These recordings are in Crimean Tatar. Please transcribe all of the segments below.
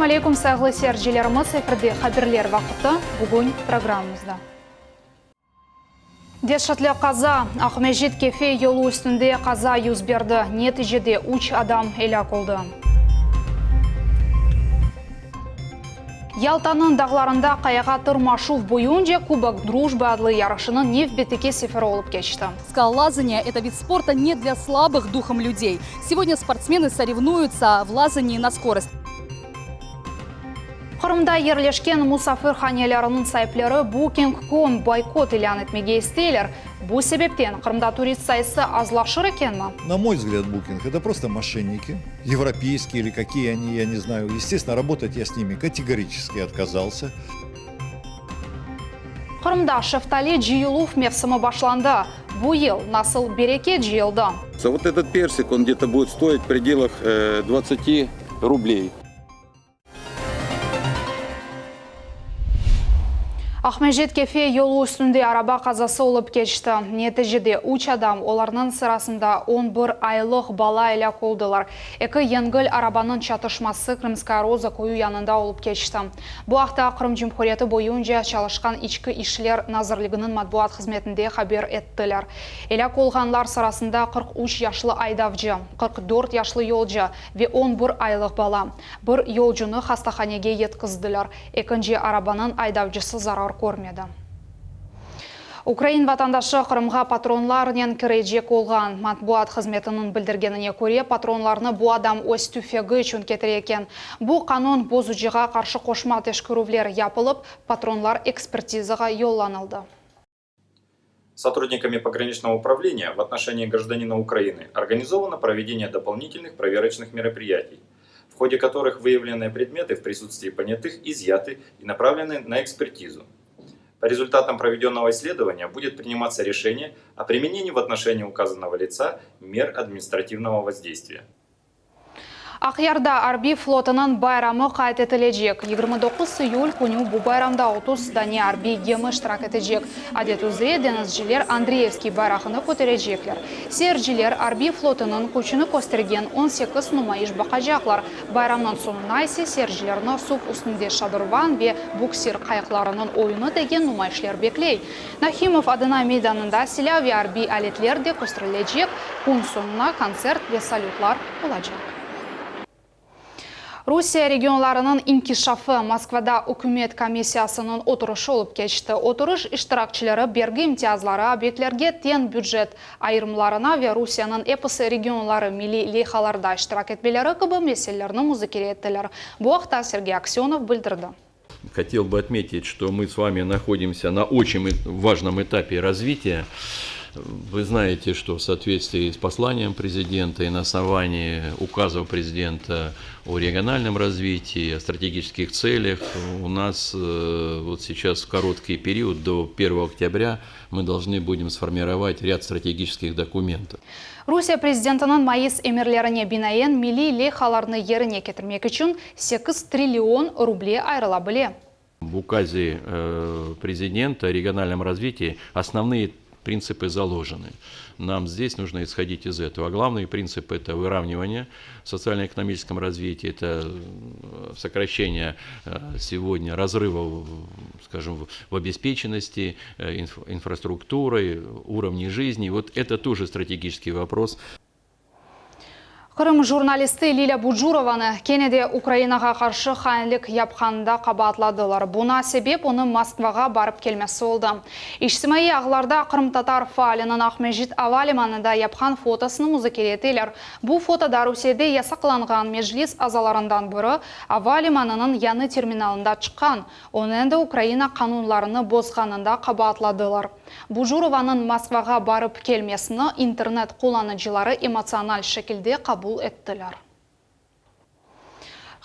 Selâm aleyküm, sayğılı seyircilerimiz, efirde Haberler vaqıtı, bugün programmamızda. Deşetli qaza, Aqmescit-Kefe yolu üstünde qaza yüz berdi, neticede üç adam elâk oldı. Yaltanıñ dağlarında qayağa tırmaşuv boyunca Kubok drujbı adlı yarışınıñ nevbetteki seferi olıp keçti. Скалолазание – это вид спорта не для слабых духом людей. Сегодня спортсмены соревнуются в лазании на скорость. Qırımda yerleşken musafirhaneleriniñ saipleri Booking.com boykot ilân etmege isteyler. Bu sebepten Qırımda turist sayısı azlaşır ekenmi? На мой взгляд, Booking это просто мошенники, европейские или какие они, я не знаю. Естественно, работать я с ними категорически отказался. Qırımda şeftali cıyıluv mevsimi başlandı. Bu yıl nasıl bereket cıyıldı? Вот этот персик, он где-то будет стоить в пределах 20 рублей. Aqmescit-Kefe yolu üstünde araba qazası olıp keçti. Neticede üç adam, olarnıñ sırasında 11 aylıq bala elâk oldılar. Eki yengil arabanıñ çatışması Krımskaya Roza köyü yanında olıp keçti. Bu aqta Qırım Cumhuriyeti boyunca çalışqan İçki işler nazirliginiñ matbuat hızmetinde haber ettiler. Elâk olğanlar sırasında 43 yaşlı aydavcı, 44 yaşlı yolcu ve 11 aylıq bala. Bir yolcunı hastahanege yetkizdiler. Ekinci arabanıñ aydavcısı zarar körmedi. Ukrain vatandaşı Qırımğa patronlarnen kirecek olğan. Matbuat hızmetiniñ bildirgenine köre, patronlarnı bu adam öz tüfegi içün ketire eken. Bu qanun bozucığa qarşı qoşma teşkerüvler yapılıp, patronlar ekspertizağa yollanıldı. Сотрудниками пограничного управления в отношении гражданина Украины организовано проведение дополнительных проверочных мероприятий, в ходе которых выявленные предметы в присутствии понятых изъяты и направлены на экспертизу. По результатам проведенного исследования будет приниматься решение о применении в отношении указанного лица мер административного воздействия. Aqyarda arbiy flotunıñ bayramı qayd etilecek. 29 iyül künü bu bayramda 30 dane arbiy gemi iştirak etecek. Adet üzre deñizciler Andreyevskiy bayrağını köterecekler. Seyirciler arbiy flotunıñ küçüni köstergen 18 numayış baqacaqlar. Bayramnıñ soñuna ise seyircilerni suv üstünde şadırvan ve buksir qayıqlarınıñ oyunı degen numayışler bekley. Nahimov adına meydanında silâ ve arbiy aletler de kösterilecek, kün soñuna kontsert ve salütlar olacaq. Rusiye regionlarınıñ inkişafı Moskvada ükümet komissiyasınıñ oturışı olıp keçti. Oturış iştirakçileri bergi imtiyazları, obyektlerge teñ bücet ayırımlarına ve Rusiyeniñ episi regionları milliy leyhalarda iştirak etmeleri kibi meselelerni muzakere ettiler. Bu aqta Sergey Aksönov bildirdi. Хотел бы отметить, что мы с вами находимся на очень важном этапе развития. Вы знаете, что в соответствии с посланием президента и на основании указов президента о региональном развитии, о стратегических целях, у нас э, вот сейчас в короткий период до 1 октября мы должны будем сформировать ряд стратегических документов. Rusiye prezidentiniñ mayıs emirlerine binaen milliy leyhalarnı yerine ketirmek içün 8 trillion ruble ayırıla bile. В указе э, президента о региональном развитии основные принципы заложены. Нам здесь нужно исходить из этого. А главный принцип – это выравнивание в социально-экономическом развитии, это э, сокращение э, сегодня разрывов, скажем, в обеспеченности, инфраструктурой, уровне жизни. Вот это тоже стратегический вопрос. Qırım jurnalisti Lilâ Bucurovanı kene de Ukrainağa qarşı hainlik yapqanında qabaatladılar. Buña sebep onıñ Moskvağa barıp kelmesi oldı. İçtimaiy ağlarda qırımtatar faaliniñ Aqmescit ava limanında yapqan fotosını muzakere eteler. Bu fotoda Rusiyede yasaqlanğan Meclis azalarından biri ava limanınıñ yañı terminalında çıqqan. Onı endi Ukraina qanunlarını bozğanında qabaatladılar. Bucurovanıñ Moskvağa barıp kelmesini internet qullanıcıları emotsional şekilde qabul ettiler.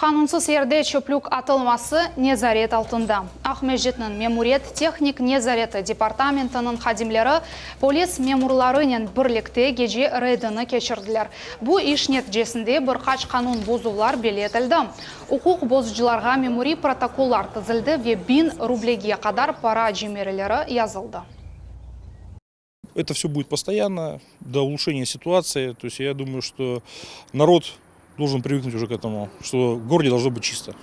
Qanunsız yerde çöplük atılması nezaret altında. Aqmescitniñ memuriyet tehnik nezareti departamentiniñ hadimleri polis memurlarınen birlikte gece reydini keçirdiler. Bu iş neticesinde bir qaç qanun bozuvlar belli etildi. Uquq bozucılarğa memuriy protokollar tizildi ve 1000 rublege qadar para cerimeleri yazıldı. Это все будет постоянно, до улучшения ситуации. То есть я думаю, что народ должен привыкнуть уже к этому, что в городе должно быть чисто.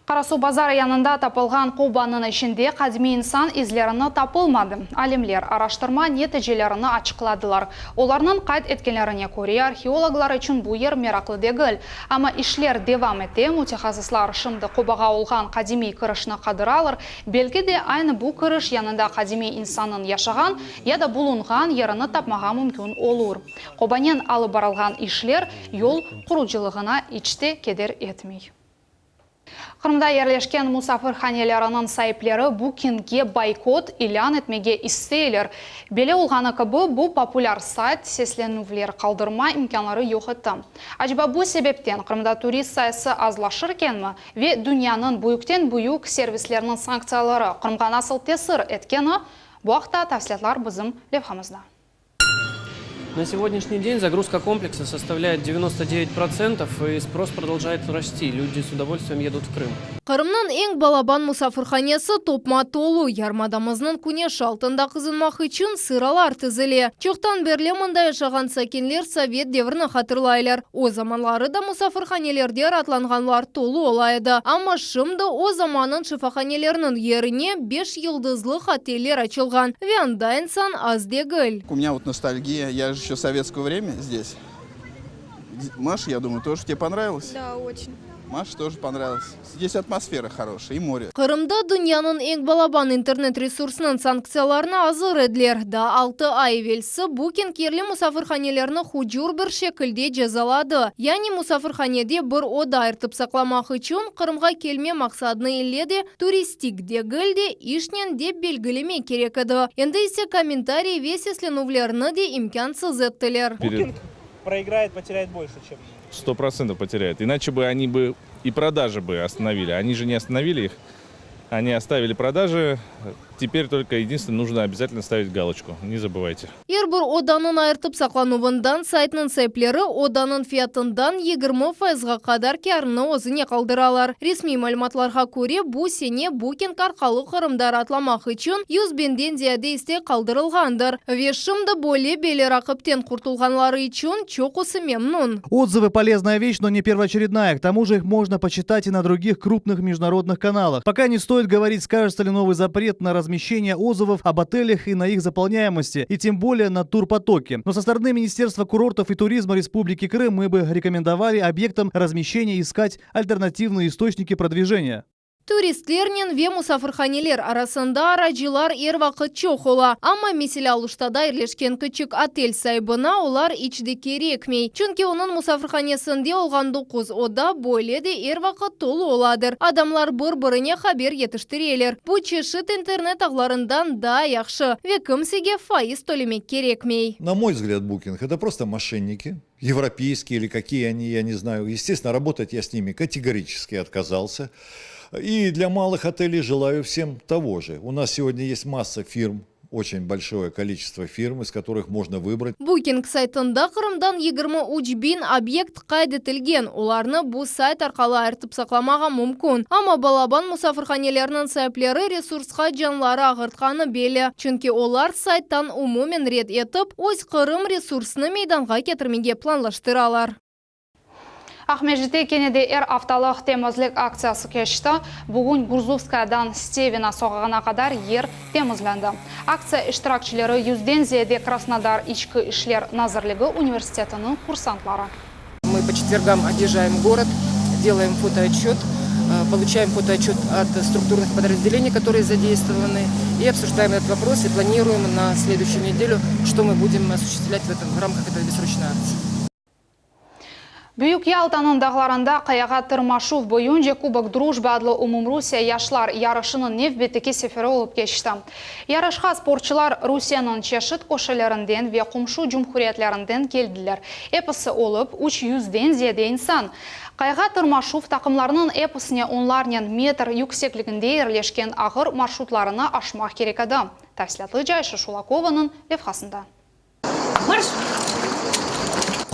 Qarasuvbazar yanında tapılğan qobanıñ içinde qadimiy insan izlerini tapılmadı. Alimler araştırma neticelerini açıqladılar. Olarnıñ qayd etkenlerine köre, arheologlar içün bu yer meraqlı degil. Amma işler devam ete, mütehassıslar şimdi qobağa olğan qadimiy kirişni qadıralar, belki de aynı bu kiriş yanında qadimiy insannıñ yaşağan ya da bulunğan yerini tapmağa mümkün olur. Qobanen alıp barılğan işler yol qurucılığına iç te keder etmey. Qırımda yerleşken musafirhaneleriniñ saipleri Bookingge boykot ilân etmege isteyler. Belli olğanı kibi, bu populâr sayt seslenüvler qaldırma imkânları yoq etti. Aceba bu sebepten Qırımda turist sayısı azlaşırkenmi ve dünyanıñ büyükten-büyük servisleriniñ sanktsiyaları Qırımğa nasıl tesir etkeni, bu aqta tafsilâtlar bizim levhamızda. На сегодняшний день загрузка комплекса составляет 99%, и спрос продолжает расти. Люди с удовольствием едут в Крым. Qırımnıñ eñ balaban musafirhanesi topma tolu, yarımadamıznıñ küneşi altında qızınmaq içün sıralar tizile. Çoqtan berli mında yaşağan sakinler sovet devrini hatırlaylar. O zamanları da musafirhanelerde raatlanğanlar tolu ola edi. Amma şimdi o zamannıñ şifahaneleriniñ yerine beş yıldızlı oteller açılğan ve anda insan az degil. У меня вот ностальгия, я же еще советского время здесь. Маша, я думаю, тоже тебе понравилось? Да, очень. Маше тоже понравилось. Здесь атмосфера хорошая и море. Qırımda dünyanıñ eñ balaban internet resursınıñ sanktsiyalarına azır ediler. Daa altı ay evelsi Booking yerli musafirhanelerni hucur bir şekilde cezaladı. Yani musafirhanede bir oda ayırtıp saqlamaq içün Qırımğa kelme maqsadını ille de turistik degil de işnen dep belgilemek kerek edi. Endi ise kommentariy ve seslenüvlerni de imkânsız ettiler. Booking проиграет, потеряет больше, чем... 100% потеряет. Иначе бы они бы и продажи бы остановили. Они же не остановили их. Они оставили продажи. Теперь только единственное, нужно обязательно ставить галочку. Не забывайте. Er bir odanıñ ayırtıp saqlanuvından saytnıñ saipleri odanıñ fiyatından 20 fayızğa qadar kârını özüne qaldıralar. Resmiy malümatlarğa köre, bu sene Booking arqalı Qırımda raatlamaq içün 100 biñden ziyade istek qaldırılğandır. Ve şimdi böyle belli raqipten qurtulğanları içün çoqusı memnün. Отзывы полезная вещь, но не первоочередная. К тому же их можно почитать и на других крупных международных каналах. Пока не стоит говорить, скажется ли новый запрет на размещение отзывов об отелях и на их заполняемости, и тем более на турпотоке. Но со стороны Министерства курортов и туризма Республики Крым мы бы рекомендовали объектам размещения искать альтернативные источники продвижения. Turistlernen ve musafirhaneler arasında aracılar er vaqıt çoq ola. Amma meselâ Aluştada yerleşken küçük otel saibine olar iç de kerekmey. Çünki onıñ musafirhanesinde olğan doquz oda böyle de er vaqıt tolu oladır. Adamlar bir-birine haber yetiştireler. Bu çeşit internet ağlarından daa yahşı ve kimsege faiz tölemek kerekmey. На мой взгляд, Booking это просто мошенники, европейские или какие они, я не знаю. Естественно, работать я с ними категорически отказался. И для малых отелей желаю всем того же. У нас сегодня есть масса фирм, очень большое количество фирм, из которых можно выбрать. Booking saytında Qırımdan 23 biñ obyekt qayd etilgen. Olarnı bu sayt arqalı ayırtıp saqlamağa mümkün. Amma balaban musafirhanelerniñ saipleri resursqa canları ağırtqanı belli. Çünki olar sayttan umumen red etip, öz Qırım resursını meydanğa ketirmege planlaştıralar. Aqmescitte kene de er aftalıq temizlik aktsiyası keçti. Bugün Gurzufskayadan Stevina soqağına qadar yer temizlendi. Aktsiya iştirakçileri yüzden ziyade Krasnodar İçki işler nazirligi universitetiniñ kursantları. Мы по четвергам объезжаем город, делаем фотоотчет, получаем фотоотчет от структурных подразделений, которые задействованы, и обсуждаем этот вопрос и планируем на следующую неделю, что мы будем осуществлять в, этом, в рамках этой бессрочной акции. Büyük Yaltanıñ dağlarında qayağa tırmaşuv boyunca Kubok Drujbı adlı Umumrusiye yaşlar yarışınıñ nevbetteki seferi olıp keçti. Yarışqa sportçılar Rusiyeniñ çeşit köşelerinden ve qomşu cumhuriyetlerinden keldiler. Episi olıp 300-den ziyade insan. Qayağa tırmaşuv taqımlarınıñ episine onlarnen metr yüksekliginde yerleşken ağır marşrutlarını aşmaq kerek edi. Tafsilâtlıca Ayşe Şulakovanıñ levhasında. Marş!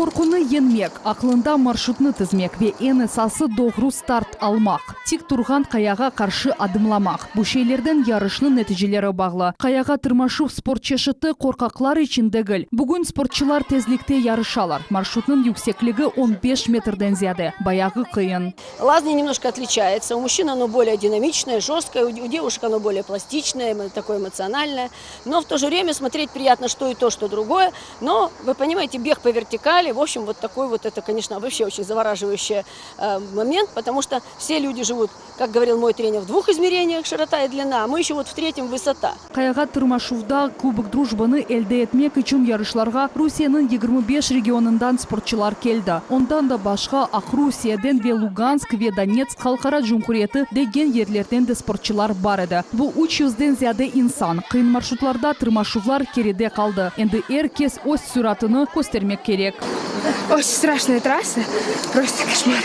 Qorqunı yeñmek, aqlıñda marşrutnı tizmek ve eñ esası doğru start almaq, tik turğan qayağa qarşı adımlamaq, bu şeylerden yarışnıñ neticeleri bağlı. Qayağa tırmaşuv sport çeşiti qorqaqlar içün degil. Bugün sportçılar tezlikte yarışalar, marşrutnıñ yüksekligi 15 metrden ziyade, bayağı qıyın. Лазание немножко отличается. У мужчин оно более динамичное, жесткое, у девушек оно более пластичное, такое эмоциональное. Но в то же время смотреть приятно что и то, что другое. Но, вы понимаете, бег по вертикали, в общем, вот такой вот, это, конечно, вообще очень завораживающий э, момент, потому что все люди живут, как говорил мой тренер, в двух измерениях, широта и длина, а мы еще вот в третьем высота. Qayağa tırmaşuvda Kubok Drujbanı elde etmek içün yarışlarğa Rusiyeniñ 25 regionından sportçılar keldi. Ondan da başqa Aqrusiyeden ve Lugansk ve Donetsk Halqara Cumhuriyeti degen yerlerden de sportçılar bar edi. Bu 300-den ziyade insan. Qıyın marşrutlarda tırmaşuvlar keride qaldı. Endi er kes öz süratını köstermek kerek. Очень страшная трасса, просто кошмар.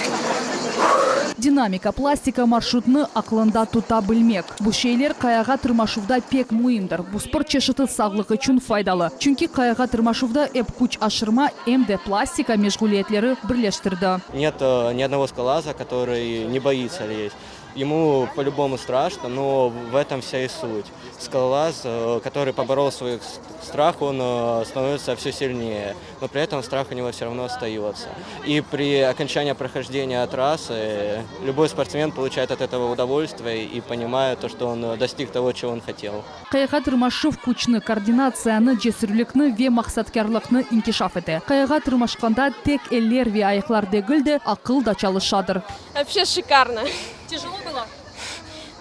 Dinamika, plastika marşrutnı aqlıñda tuta bilmek. Bu şeyler qayağa tırmaşuvda pek müimdir. Bu sport çeşiti sağlıq içün faydalı. Çünki qayağa tırmaşuvda ep küç aşırma, em de plastika meşğuliyetleri birleştirdi. Нет э, ни одного скалолаза, который не боится лезть. Ему по-любому страшно, но в этом вся и суть. Скалолаз, э, который поборол свой страх, он э, становится все сильнее, но при этом страх у него все равно остается. И при окончании прохождения трассы любой спортсмен получает от этого удовольствие и понимает то, что он достиг того, чего он хотел. Qayağa tırmaşuv küçni, koordinatsiyanı, cesürlikni ve maqsatkârlıqnı inkişaf ete. Qayağa tırmaşqanda tek eller ve ayaqlar degil de, aqıl da çalışadır. Вообще шикарно. Тяжело было?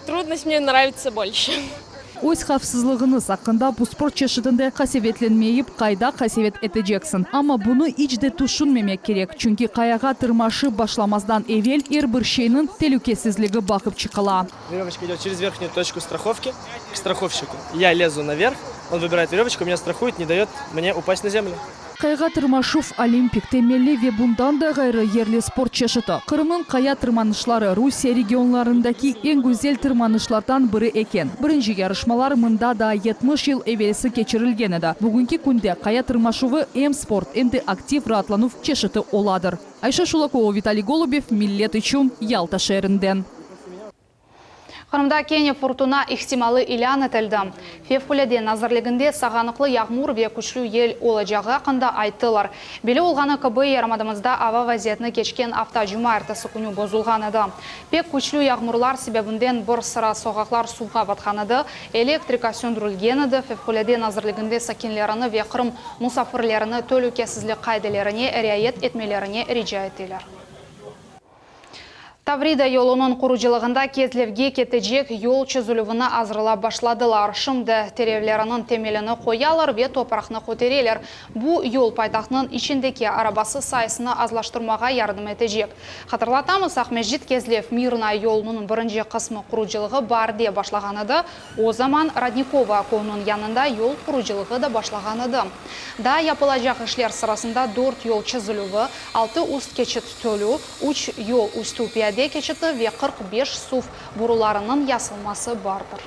Трудность мне нравится больше. Öz havfsızlığıñız aqqında bu sport çeşitinde qasevetlenmeyip, qayda qasevet eteceksiñ. Amma bunı iç de tüşünmemek kerek, çünki qayağa tırmaşıp başlamazdan evel er bir şeyniñ telükesizligi baqıp çıqıla. Веревочка идет через верхнюю точку страховки к страховщику. Я лезу наверх, он выбирает веревочку, меня страхует, не дает мне упасть на землю. Qayağa tırmaşuv olimpik temelli ve bundan da ğayrı yerli sport çeşiti. Qırımnıñ qaya tırmanışları Rusiye regionlarındaki eñ güzel tırmanışlardan biri eken. Birinci yarışmalar mında da 70 yıl evelsi keçirilgen edi. Bugünki künde qaya tırmaşuvı em sport, em de aktiv raatlanuv çeşiti oladır. Ayşe Şulakova, Vitaliy Golubev, Millet içün Yalta şeerinden. Qırımda kene furtuna ihtimalı ilân etildi. Fevqulâde nazirliginde sağanaqlı yağmur ve küçlü yel olacağı aqqında ayttılar. Belli olğanı kibi yarımadamızda ava vaziyeti keçken afta cumaertesi künü bozulğan edi. Pek küçlü yağmurlar sebebinden bir sıra soqaqlar suvğa batqan edi, elektrika söndürilgen edi. Fevqulâde nazirliginde sakinlerini ve Qırım musafirlerini telükesizlik qaidelerine riayet etmelerine rica ettiler. Tavrida yolunıñ qurucılığında Kezlevge ketecek yol çezilüvini azırlap başladılar. Şimdi tirevleriniñ temelini qoyalar ve topraqnı kötereler. Bu yol paytahtnıñ içindeki arabası sayısını azlaştırmağa yardım etecek. Hatırlatamız, Aqmescit Kezlev Mirnaya yolunıñ birinci qısmı qurucılığı baarde başlağan edi. O zaman Rodnikovoye köyüniñ yanında yol qurucılığı da başlağan edi. Daa yapılacaq işler sırasında dört yol çezilüvi, altı üst keçit tölü, üç yol üstü piyade keçiti ve 45 suv borularınıñ yasalması bardır.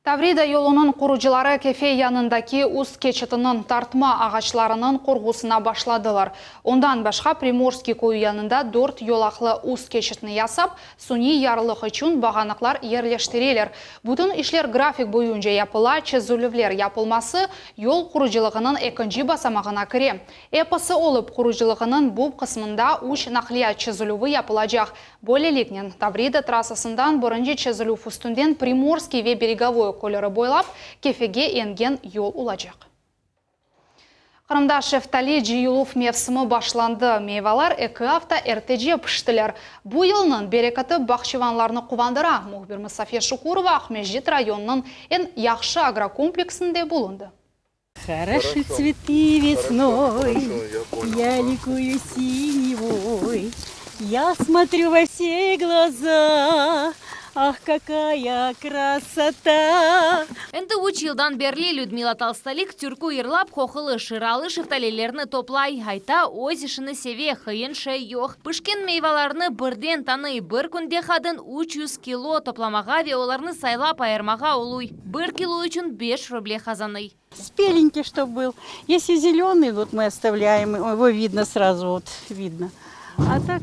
Tavrida yolunıñ qurucıları Kefe yanındaki üst keçitiniñ tartma ağaçlarınıñ qurğusına başladılar. Ondan başqa Primorskiy köyü yanında dört yolaqlı üst keçitni yasap, suniy yarlıq içün bağanaqlar yerleştireler. Bütün işler grafik boyunca yapıla, çezilüvler yapılması yol qurucılığınıñ ekinci basamağına kire. Episi olıp qurucılığınıñ bu qısmında üç naqliyat çezilüvi yapılacaq. Böyleliknen, Tavrida trassasından birinci çezilüv üstünden Primorskiy ve Beregovoye köyleri boylap Kefege engen yol olacaq. Qırımda şeftali cıyıluv mevsimi başlandı. Meyvalar eki afta ertece piştiler. Bu yılnıñ bereketi bağçıvanlarnı quvandıra. Mühbirimiz Safiye Şukurova Aqmescit rayonınıñ eñ yahşı agrokompleksinde bulundı. Хороши цветы весной, я ликую синевой. Я смотрю во все глаза. Ah, kakaya krasota! Endi üç yıldan berli Lüdmila Tolstolik türkü yırlap, qoqulı, şıralı şeftalilerni toplay. Ayta, öz işini seve, qıyın şey yoq. Pişken meyvalarnı birden tanıy. Bir künde qadın 300 kilo toplamağa ve olarnı saylap ayırmağa oluy. Bir kilo içün beş ruble qazanıy. Спеленький, чтоб был. Если зеленый, вот мы оставляем, его видно сразу, вот видно. А так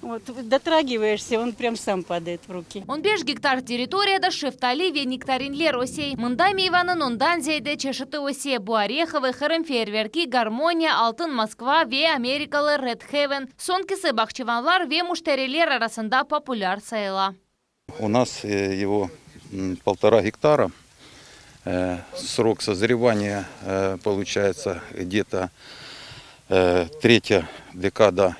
вот дотрагиваешься, он прям сам падает в руки. 15 gektar territoriyada şeftali ve nektarinler öse. Mında meyvanıñ ondan ziyade çeşiti öse. Bu Orehovый, Qırım feyerverki, Garmoniya, Altın Moskva ve amerikalı Red Heaven. Soñkisi bağçavanlar ve müşteriler arasında populâr sayıla. У нас э, его полтора гектара. Э, срок созревания э, получается где-то третья декада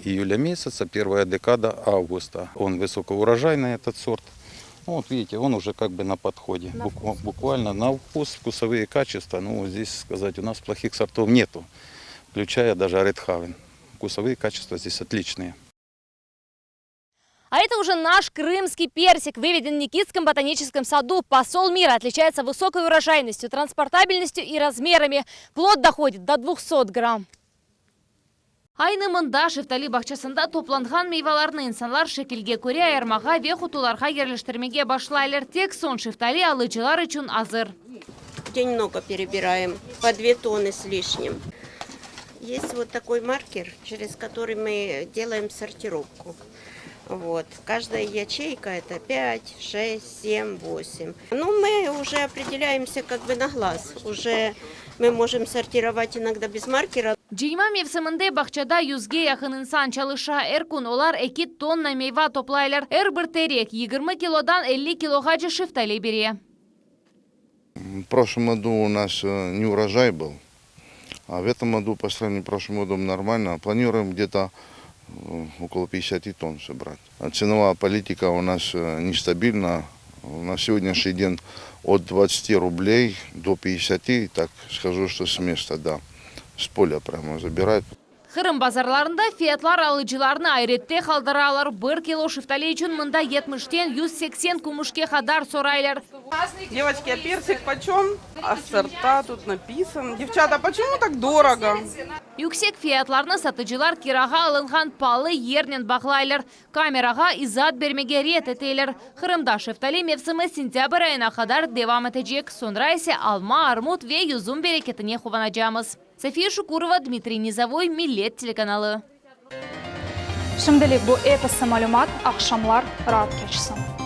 июля месяца, первая декада августа. Он высокоурожайный этот сорт. Ну, вот видите, он уже как бы на подходе. На буквально на вкус, вкусовые качества, ну, здесь сказать, у нас плохих сортов нету, включая даже Red Haven. Вкусовые качества здесь отличные. А это уже наш крымский персик, выведен в Никитском ботаническом саду. Посол мира отличается высокой урожайностью, транспортабельностью и размерами. Плод доходит до 200 грамм. Aynı mında şeftali bağçasında toplanğan meyvalarnı insanlar şekilge köre ayırmağa ve qutularğa yerleştirmege başlaylar. Tek soñ şeftali alıcılar içün azır. В день много перебираем, по 2 тонны с лишним. Есть вот такой маркер, через который мы делаем сортировку. Вот. Каждая ячейка это 5, 6, 7, 8. Ну, мы уже определяемся как бы на глаз. Уже мы можем сортировать иногда без маркера. Cıyma mevsiminde bağçada yüzge yaqın insan çalışa. Er kün olar 2 tonna meyva toplaylar. Er bir terek 20 kilodan 50 kiloğace şeftali bere. В прошлом году у нас э, не урожай был, а в этом году, по сравнению с прошлым годом, нормально. Планируем где-то э, около 50 тонн собрать. А ценовая политика у нас э, нестабильна. На сегодняшний день от 20 рублей до 50, так скажу, что с места, да, с поля прямо забирают. Qırım bazarlarında fiyatlar alıcılarnı ayrette qaldıralar. 1 kilo şeftali içün mında 70-ten 180 kümüşke qadar soraylar. Девочки, а персик почем? А сорта тут написан. Девчата, почему так дорого? Yüksek fiyatlarnı satıcılar kirağa alınğan paalı yernen bağlaylar. Kamerağa izaat bermege red eteler. Qırımda şeftali mevsimi sentâbr ayına qadar devam etecek. Soñra ise alma, armut ve yüzüm bereketine quvanacaqmız. София Шукурова, Дмитрий Низовой, Millet telekanalı. Şimdilik bu episi malümat, aqşamlar raat keçsin.